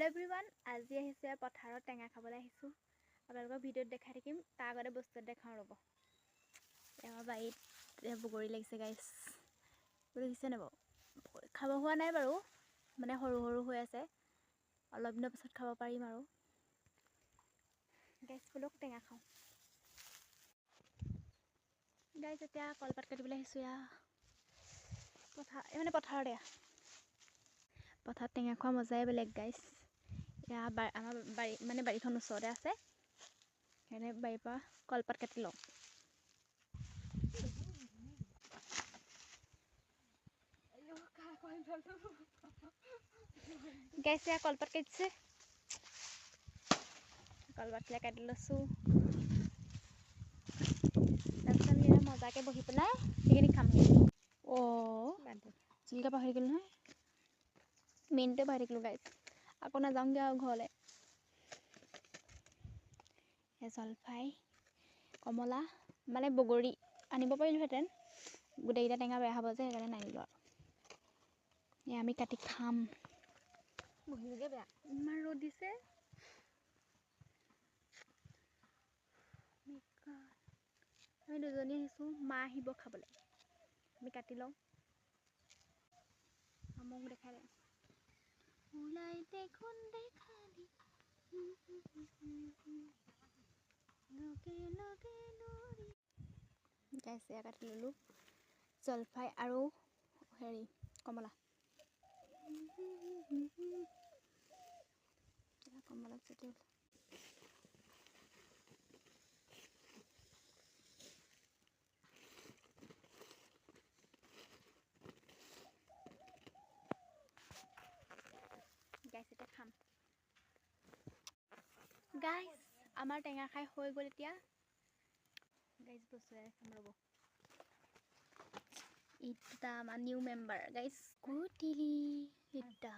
Hello' everyone, আজি আহিছোঁ পথাৰত টেঙা খাবলৈ আহিছোঁ। আপোনালোকক ভিডিঅ'ত দেখাই থাকিম, তাৰ আগতে বস্তু দেখাওঁ ৰ'ব। আমাৰ বাৰীত বগৰী লাগিছে গাইছ, দেখিছেনে বাৰু? খাব হোৱা নাই বাৰু, মানে সৰু সৰু হৈ আছে, অলপ দিনৰ পাছত খাব পাৰিম আৰু। গাইছ ব'লক টেঙা খাওঁ। গাইছ এতিয়া কলপাত কাটিবলৈ আহিছোঁ। এয়া পথাৰ, এই মানে পথাৰত, এয়া পথাৰত টেঙা খোৱা মজাই বেলেগ গাইছ। এয়া আমাৰ বাৰী, মানে বাৰীখন ওচৰতে আছে, সেইকাৰণে বাৰীৰ পৰা কলপাত কাটি লওঁ। গাইছ এয়া কলপাত কাটিছে, কলপাতবিলাক কাটি লৈছোঁ। তাৰপিছত আমি মজাকৈ বহি পেলাই সেইখিনি খামগৈ। অঁ, জলকীয়া পাহৰি গ'লো নহয়, মেইনটোৱে পাহৰি থাকিলোঁ গাইছ। আকৌ নাযাওঁগৈ আৰু ঘৰলৈ। জলফাই, কমলা, মানে বগৰী আনিব পাৰিলোহেঁতেন, গোটেইকেইটা টেঙা বেয়া হ'ব যে, সেইকাৰণে নানিলোঁ আৰু। এয়া আমি কাটি খাম। বেয়া ইমান ৰ'দ দিছে। আমি দুজনী আহিছোঁ, মা আহিব খাবলৈ, আমি কাটি লওঁ। মোক দেখাই দে। ওলাই দেখোন দেখালি লগে লগে নৰি। গাইছ এয়া কাটি ল'লোঁ জলফাই আৰু হেৰি কমলা। কমলা যেতিয়া গাইছ এতিয়া খাম। গাইছ আমাৰ টেঙা খাই হৈ গ'ল। এতিয়া গাইছ বস্তু খাম ৰ'ব। ইটা আমাৰ নিউ মেম্বাৰ গাইছ, কুটিলি ইটা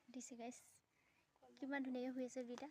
দিছে গাইছ, কিমান ধুনীয়াকৈ শুই আছে দুইটা।